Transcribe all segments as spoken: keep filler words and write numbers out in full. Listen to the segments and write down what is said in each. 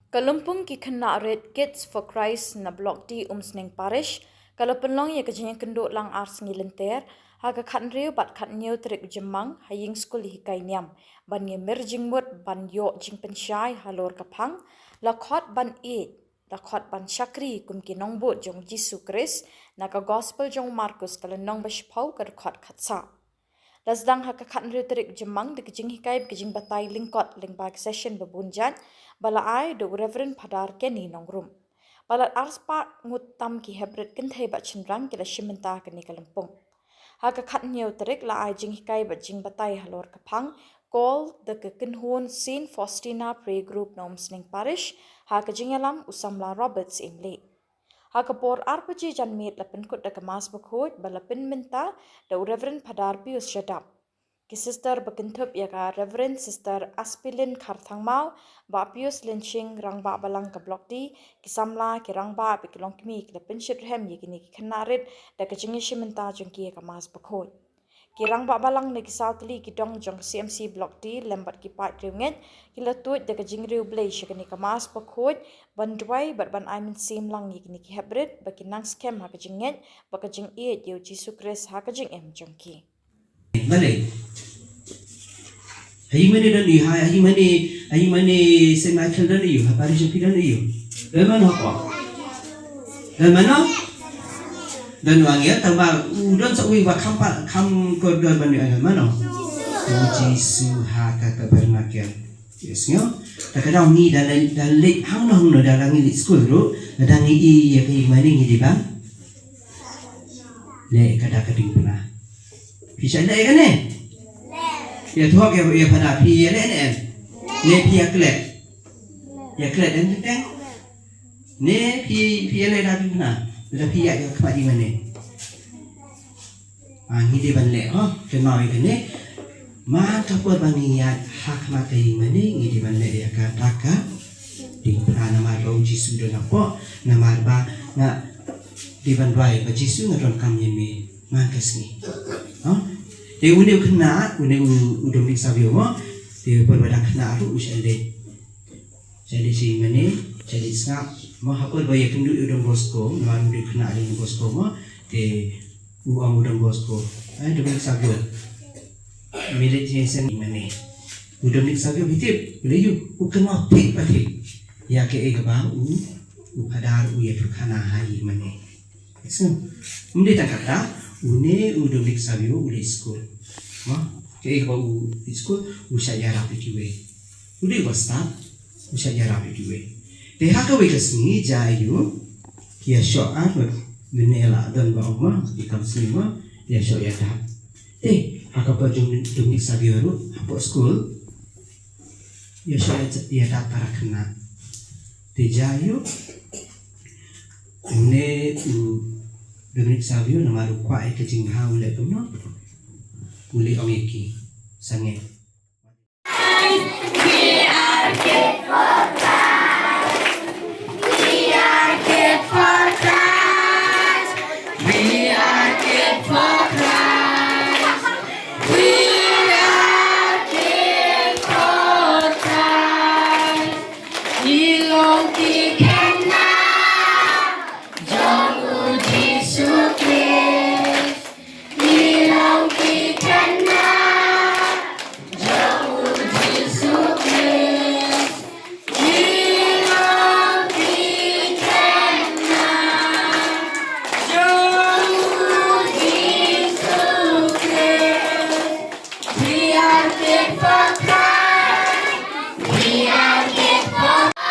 Ka lympung ki khynnah rit Kids for Christ na Block D Umsning Parish ka la pynlong ïa ka jingïakynduh lang ar sngi lynter ha ka khathynriew bad khathynñiew tarik u Jymmang ha ïing skul hikai niam ban ïa mir jingmut ban ïoh jingpynshai halor ka phang, la khot ban ïeit, la khot ban shakri kum ki nongbud jong Jisu Khrist na ka Gospel jong u Markus ka lynnong ba shiphew ka dkhot khatsaw. La sdang ha ka khathynriew tarik u Jymmang da ka jinghikai bad ka jingbatai lyngkot lyngba ka session ba bun jait ba la ai da u Reverend Phadar Kenny Nongrum. Palat arspah ngut tam ki heprit kynthei bad shynrang ki la shim bynta ha kane ka lympung. Ha ka khathynñiew tarik la ai jinghikai bad jingbatai halor ka phang, call da ka kynhun Saint Faustina Prayer Group na Umsning Parish ha ka jingïalam u samla Roberts Ingleh. Ha ka por ar baje janmiet la pynkut da ka Mass Bakhuid ba la pynmynta da u Reverend Phadar Pius Shadap. Ki sister ba kynthup ïa ka Reverend Sister Aspilin Kharthangmaw, Bah Pius Lynshing, Rangbah Balang ka Block D, ki samla, ki rangbah bad ki longkmie ki la pynshit rhem ïa kine ki khynnah rit da ka jingïashim bynta jong ki ïa ka Mass Bakhuid. Ki rangbah balang na ki saw tylli ki dong jong C M C Block D lem bad ki paid riewngeit ki la tuid da ka jingriewblei sha kane ka Mass Bakhuid ban duwai bad ban ai mynsiem lang ïa kine ki heprit ba kin nang skhem ha ka jingngeit bad ka jingïeit ïa u Jisu Khrist ha ka jingim jong ki. Balei? Ha ïing mane don ïa, ha ïing mane, ha ïing mane Saint Michael don ïa, ha parish jong phi don ïa. Don mano hapoh? Don mano? Don u angel, tangba u don sa uwei ba kham pat, kham kordor ban ïoh angel, mano? U Jisu ha ka tabernacle. Yes, nyo. Ta ka daw ngi da leit, da leit hangno hangno, da la ngi leit skul ruh, da ngi ïa ka ïing mane ngi dei ban leh ka da ka diengphna. Phi shah leh ïa kane? Ïathuh ïa, ïa Phadar, phi ïaleh ne em? Ne phi ïaklet? Ïaklet em, teng? Ne phi, phi ïaleh da ka diengphna? Lada phi ïa, ïa khmat ïing mane. Ah, ngi dei ban leh, oh, kynmaw ïa kane. Man ka por ba ngi ïaid ha khmat ka ïing mane, ngi dei ban leh ïa ka da ka diengphna, namar ba u Jisu don hapoh, namar ba nga dei ban duwai ba Jisu nga donkam ïa me man ka sngi. Ha? Te une u khynnah, une u, u Dominic Savio mo, te por ba dang khynnah ruh u shah leit. Shah leit sha ïing mane, shah leit sngap. Mo ha por ba ïakynduh ïa u Don Bosco, namar u dei u khynnah jong u Don Bosco mo, te u ong u Don Bosco, "Ai Dominic Savio, me leit sha ïing mane." U Dominic Savio, phi tip, u leh ïa u, u kynmaw thik pa thik ïa kaei kaba u, u Phadar u ïathuhkhana ha ïing mane. So, ym dei tang kata, une u Dominic Savio u leit skul. Mo, kaei kaba u leit skul, u shah ïarap ïa kiwei. U dei uba stad, u shah ïarap ïa kiwei. Te ha kawei ka sngi, jia aiu, ki ïashoh ar, mynne la don ba ong mo, ki kam sngi mo, ïashoh ïadap. Te ha ka por jong Dominic Savio ruh hapoh skul, ïashoh ïa, ïadap para khynnah. Te jia aiu, une u Dominic Savio namar u kwah ïa ka jingbha u leh kumno, u leit ong ïa ki sangeh. We are fit for Christ. We are fit for Christ. We are fit for Christ. Ki long ki khynnah jong u Jisu Khrist. Ki long ki khynnah jong u Jisu Khrist. Ki long ki khynnah jong u Jisu Khrist. We are fit for Christ. We are fit for Christ.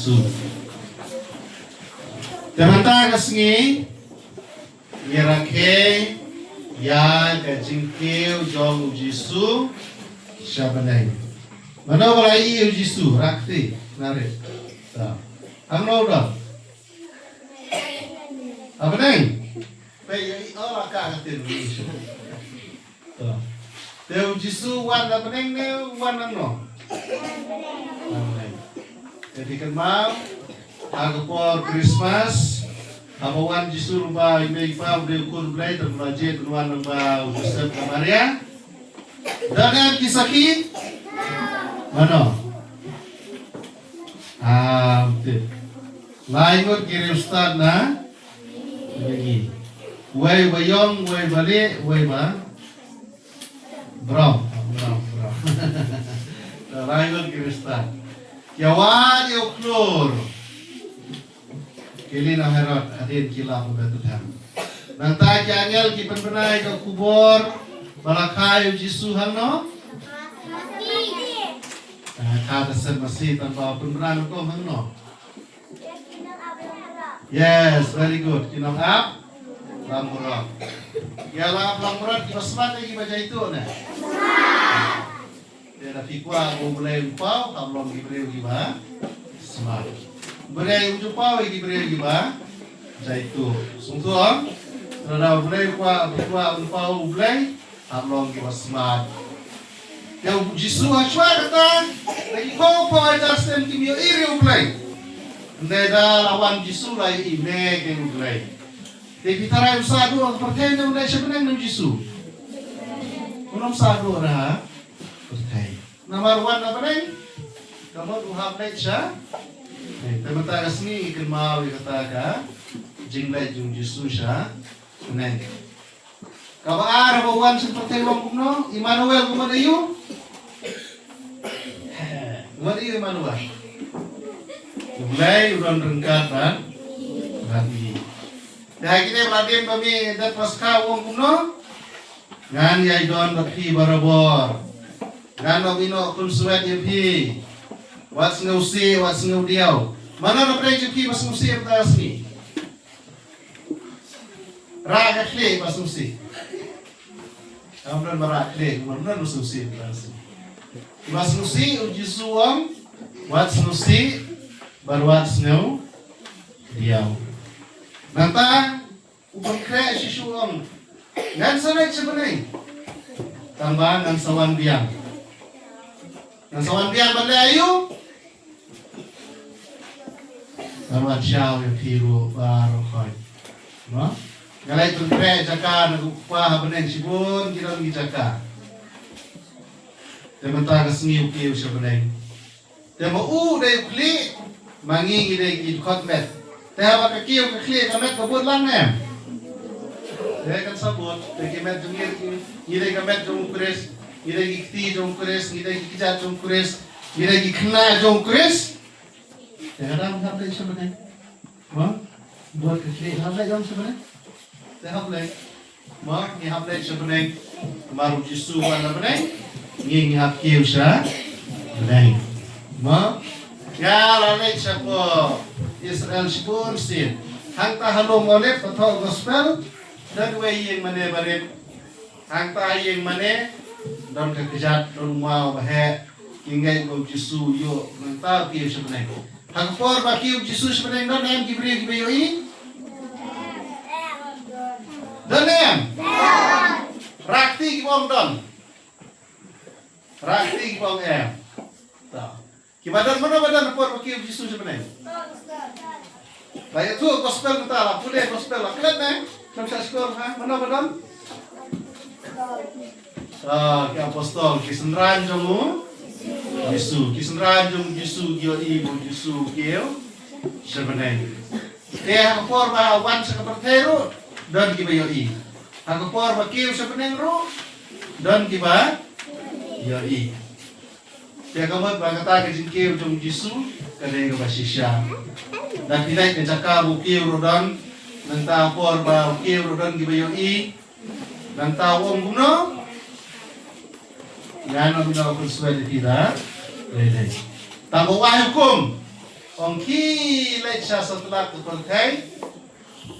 Jisu. Te mynta ka sngi ngi rakhe ïa ka jingkiew jong u Jisu sha bneng. Mano ba la ïohi ïa u Jisu, rakhe na rit. Ta. Hangno u don? Ha bneng. Peit ïa i, oh, la kah ka tin u Jisu. To. Te u Jisu u wan na bneng ne u wan na no? Na bneng. Te phi kynmaw ha ka por Christmas, haba wan u Jisu lyngba i mei i pa, u dei u khun Blei, te u la jied u wan lyngba u Joseph bad Maria. Don em ki sakhi? Mano? Ah, te. Lai ngut ki riewstad na Ngi. Uwei ba ïong, uwei ba lieh, uwei ba brown. Brown, brown. Te lai ngut ki riewstad. Ïa wad ïa u khlur. Ki leit na Herod hadien ki lap ha Bethlehem. Nangta ki angel ki pynbna ïa ka khubor ba la kha ïa u Jisu hangno? Eh, kha da sem masi, tang ba pynbna nyngkong hangno? Yes, very good. Ki nong ap lam hurot. Ïa la ap lam hurot, kiba smat ne kiba jaituh ne? Te da phi kwah ba U Blei un paw, hap long ki briew kiba smat. U Blei un ju paw ïa ki briew kiba jaituh. Sngewthuh? Lada U Blei kwah, phi kwah un paw U Blei, hap long kiba smat. Te u Jisu ha shuwa kata, da ki phew phew hajar snem kim ïohi ruh ïa U Blei. Hynrei da la wan u Jisu la ïohi ne keiñ U Blei. Te phi tharai un sah duh ha pyrthei ne un leit sha bneng ne u Jisu? Un ym sah duh ha pyrthei. Namar wan na bneng, ka mut u hap leit sha. Te mynta ka sngi ngi kynmaw ïa kata ka jingleit jong u Jisu sha bneng. Kaba ar ba wan sha pyrthei u ong kumno? Immanuel, ka mut aïu? Ka mut aïu Immanuel? U Blei u don ryngkat bad, bad ngi. Te ha kine ki kyntien ba me dep Paskha u ong kumno? Ngan ïai don bad phi barabor. Ngan ym ïehnoh khunswet ïa phi. Wat sngewsih, wat sngewdiaw. Mano na pdeng jong phi ba sngewsih mynta ka sngi? Rah ka khlieh ba sngewsih. Ym don ba rah khlieh, ym don ba sngewsih. Ba sngewsih, u Jisu u ong, wat sngewsih, bad wat sngewdiaw. Nangta, u pynkhreh shisha u ong, ngan sa leit sha bneng. Tang ba ngan sa wan biang. Ngan sa wan biang ban leh aïu? Ngan wan shaw ïa phi ruh baroh khoit. Mo? Nga leit pynkhreh jaka na u Kpa ha bneng, shibun ki don ki jaka. Te mynta ka sngi u kiew sha bneng. Te ma u dei u khlieh, ma ngi ngi dei ki dkhot met. Te haba ka kiew ka khlieh ka met ka bud lang ne em? Te kan sa bud, te ki met jong ngi, ngi dei ka met jong u Khrist, ngi dei ki kti jong u Khrist, ngi dei ki kjat jong u Khrist, ngi dei ki khynnah jong u Khrist. Te ka dang hap leit sha bneng. Mo? Bud ka khlieh hap leit dong sha bneng. Te hap leit. Mo, ngi hap leit sha bneng. Namar u Jisu u wan na bneng. Ngi ngi hap kiew sha bneng. Mo? Ïa la leit sha ko Israel shibun sien. Hangta ha lum Olib, ba thoh gospel. Don wei ïing mane barit. Hangta ïing mane, don ka kjat, don u maw ba heh, ki ngeit ba u Jisu u ïoh, nangta u kiew sha bneng. Ha ka por ba kiew u Jisu sha bneng, don em ki briew kiba ïohi? Don em? Rah kti kiba ong don. Rah kti kiba ong em. Ta. Kiba don, mano ba don ha por ba kiew u Jisu sha bneng? Ba ïathuh gospel mynta, la pule gospel, la klet ne? Lam sha skul, ha? Mano ba don? Ah, ki apostol, ki synran jong u Jisu, ki synran jong u Jisu, ki ïohi ba u Jisu u kiew sha bneng. Te ha ka por ba wan sha ka pyrthei ruh, don kiba ïohi. Ha ka por ba kiew sha bneng ruh, don kiba ïohi. Te ka mut ba kata ka jingkiew jong u Jisu ka dei kaba shisha. Da phi leit ka jaka ba u kiew ruh don, nangta ha ka por ba u kiew ruh don kiba ïohi, nangta u ong kumno? Ngan ym ïehnoh khunswet ïa phi da lei lei. Tang ba u ai hukum. Ong ki leit sha satlak ka pyrthei,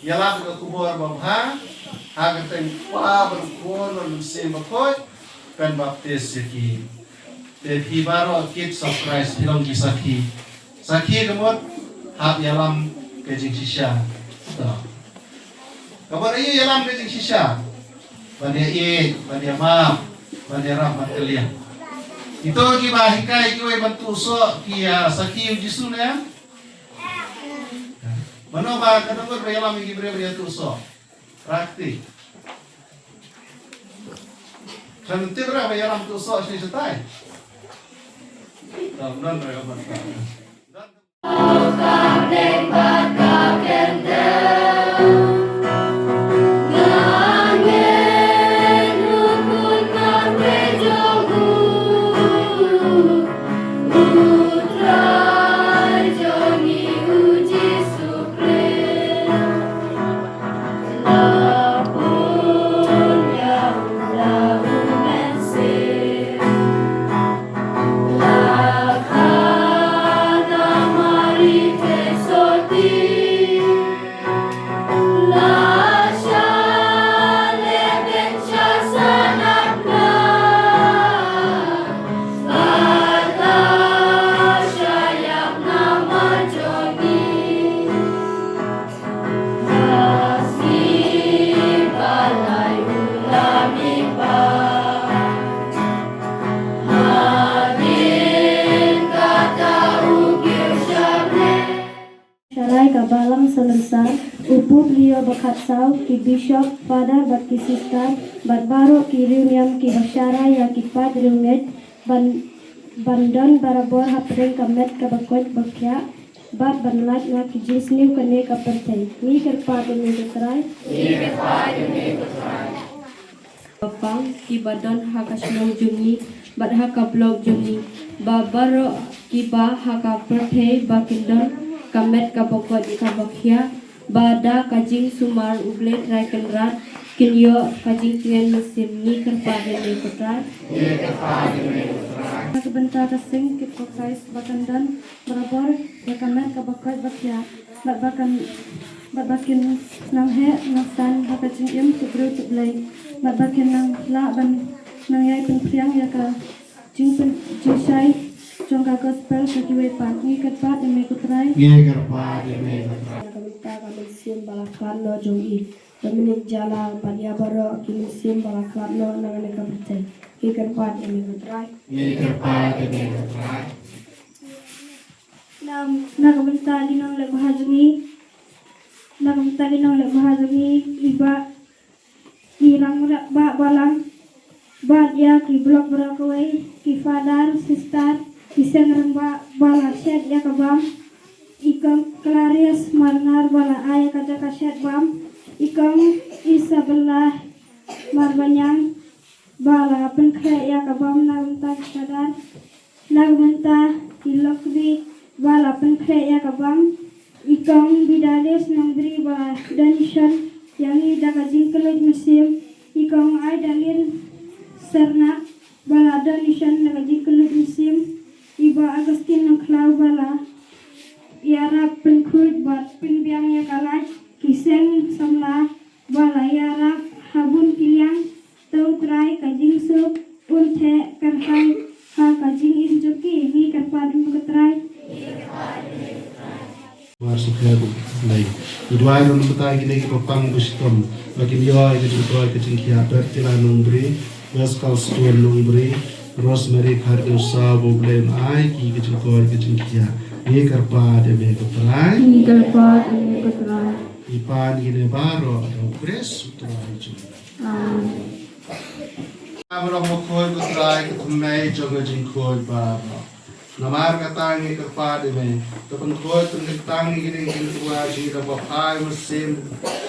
ïalam ka khubor babha ha ka kyrteng u Kpa bad u Khun bad u Mynsiem Bakhuid, pynbaptis ïa ki. Te phi baroh kids of Christ phi long ki sakhi. Sakhi ka mut hap ïalam ka jingshisha. To. Ka mut aïu ïalam ka jingshisha? Ban ïa ïeit, ban ïa map, ban ïarap ban kylliang. Ito kiba hikai kiwei ban tuh soh ki ïa sakhi u Jisu ne em? Mano ba ka dang ba ïalam ïa ki briew ba ïa tuh soh? Praktik. Kan tip ra ba ïalam tuh soh shi shatai. Tam nan ra ba. Sharai ka Balang Salonsar, u Pope Leo ba khatsaw, ki bishop, father bad ki sister, bad baroh ki riewniam kiba sharai ïa ki paid riewngeit, ban, ban don barabor hapdeng ka met kaba koit ba khiah, bad ban lait na ki jingsniew kane ka pyrthei. Ngi kyrpad ïa me ko Trai. Ngi kyrpad ïa me ko Trai. Ba pang kiba don ha ka shnong jong ngi bad ha ka block jong ngi, ba baroh kiba ha ka pyrthei ba kin don ka met kaba koit kaba khiah, ba da ka jingsumar U Blei Trai Kynrad kin ïoh ka jingtngen mynsiem. Ngi kyrpad ïa me ko Trai. Na ka bynta ka seng kit ko Khrist ba kan don barabor ïa ka met kaba koit ba khiah, bad ba kan, bad ba kin nang heh nang san ha ka jingim tip briew tip Blei, bad ba kin nang lah ban nang ïai pynphriang ïa ka jingpyn, jingshai jong ka gospel sha kiwei pat. Ngi kyrpad ïa me ko Trai. Ngi kyrpad ïa me ko Trai. Na ka bynta ka mynsiem ba la khlad noh jong i, ba mynnin jala bad ïa baroh ki mynsiem ba la khlad noh na kane ka pyrthei. Ngi kyrpad ïa me ko Trai. Ngi kyrpad ïa me ko Trai. Na, na ka bynta ki nongleh bha jong ngi, na ka bynta ki nongleh bha jong ngi, i Bah, i Rangbah Balang, bad ïa ki block baroh kawei, ki father, sister, ki seng rangbah ba la shet ïa ka bam, i Kong Clarius Marngar ba la ai ïa ka jaka shet bam, i Kong Isabella Marbaniang, ba la pynkhreh ïa ka bam na ka bynta ki father, na ka bynta ki lok kbie ba la pynkhreh ïa ka bam, i Kong Bidarius Nongbri ba la donation ïa ngi da ka jingkylluid mynsiem, i Kong Aidalin Serna ba la donation da ka jingkylluid mynsiem, i Bah Augustine Nongkhlaw ba la ïarap pynkhuid bad pynbiang ïa ka lait, ki seng samla ba la ïarap ha bun ki liang, to Trai ka jingsuk un theh kyrhai ha ka jingim jong ki. Ngi kyrpad ïa me ko Trai. War sukhe bu lei. Ngi duwai na ka bynta kine kiba pang ba shitom ba kin ïoh ïa ka jingkoit ka jingkhiah, Bertila Nongbri, Pascal Stone Nongbri, Rosemary Khardew Saw, ba U Blei un ai ki ka jingkoit ka jingkhiah. Ngi kyrpad ïa me ko Trai. Ngi kyrpad ïa me ko Trai. Ngi pan kine baroh da U Khrist U Trai jong ngi. Amen. Abraham, ko khuid ko Trai, ka thymmei jong ka jingkhuid baroh. Namar kata ngi kyrpad ïa me, to pynkhuid pynkyntang ïa kine ki jingtyrwa jong ngi da ka baptis mynsiem,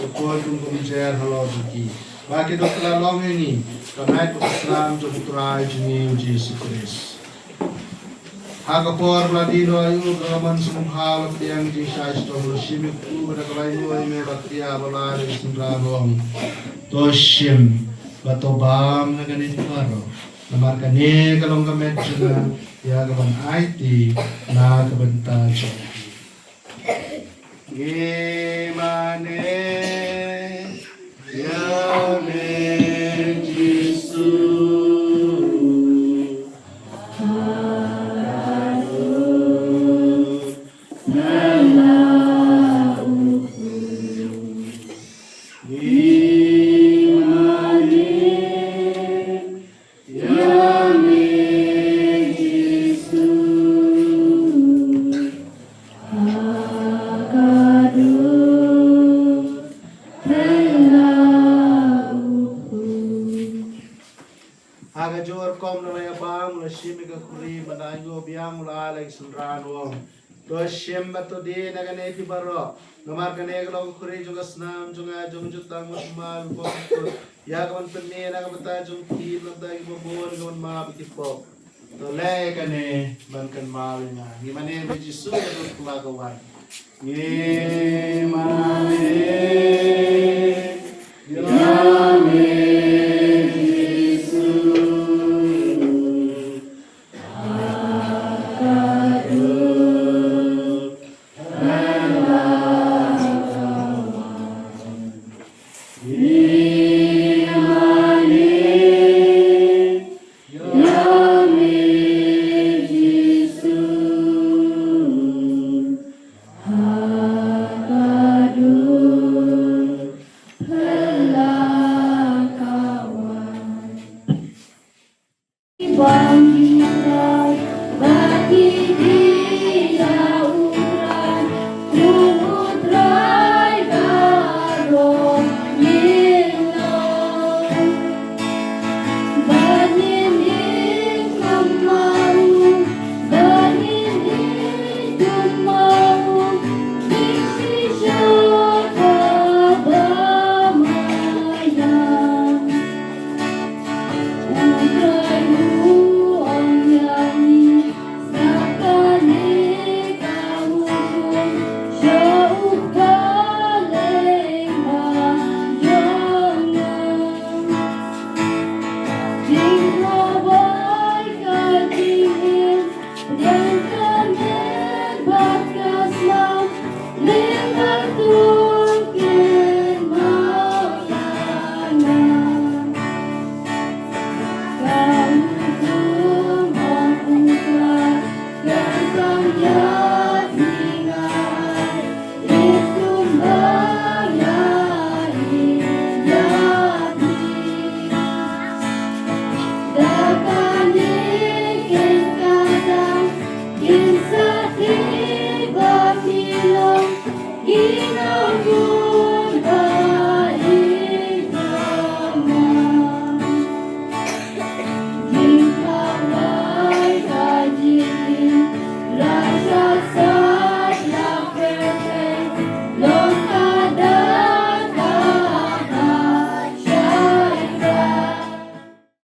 to khuid kum ka bynta halor jong ki, ba kin ïoh kylla long ïa ngi ka met bad ka snam jong U Trai jong ngi U Jisu Khrist. Ha ka por ba la dih noh ïa u, ka mon sngewbha la pdiang jingshai shitom, la shim ïa u kpu bad da kaba ïehnoh ïa me la kdiah bad la ïa ka synran u ong, to shim bad to bam na kane baroh, namar kane ka long ka met jong nga ïa kaban aiti na ka bynta jong phi. Ngi mane ïa me Jisu. Ngi mane ïa me Jisu, ha ka dur pynlah u khun. Ha ka jor kum na la ïa bam la shim ïa ka khuri, mynta ngi biang la ai la ki synran u ong. To shim bad to die na kane phi baroh. Namar kane ka long ka khuri jong ka snam jong nga, jong ka jutang bad u mal u bok. Ïa ka ban pynmih na ka bynta jong phi, na ka bynta kiba bun, ka ban map ïa ki pop. To leh kane ban kynmaw ïa nga. Ngi mane ïa me Jisu, ka dur pynlah ka waiñ. Ngi mane ïa me Jisu.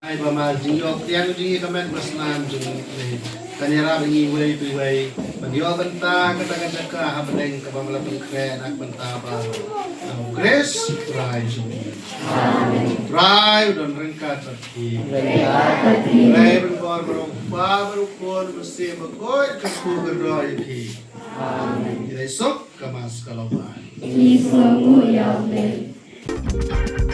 Ai ba ma jingïoh ïa ngi ka met ba snam jong ngi. Kan ïarap ïa ngi uwei pa uwei ban ïoh bynta kata ka jaka ha bneng kaba ma la pynkhreh na ka bynta ba U Khrist Trai jong ngi. Trai u don ryngkat bad phi. Trai ban bor baroh, Kpa baroh, Khun, Mynsiem Bakhuid, ka kyrkhu ka kyrdoh ïa phi. Ïa la suk ka Mass ka la wan. Ngi sngewbha ïa u.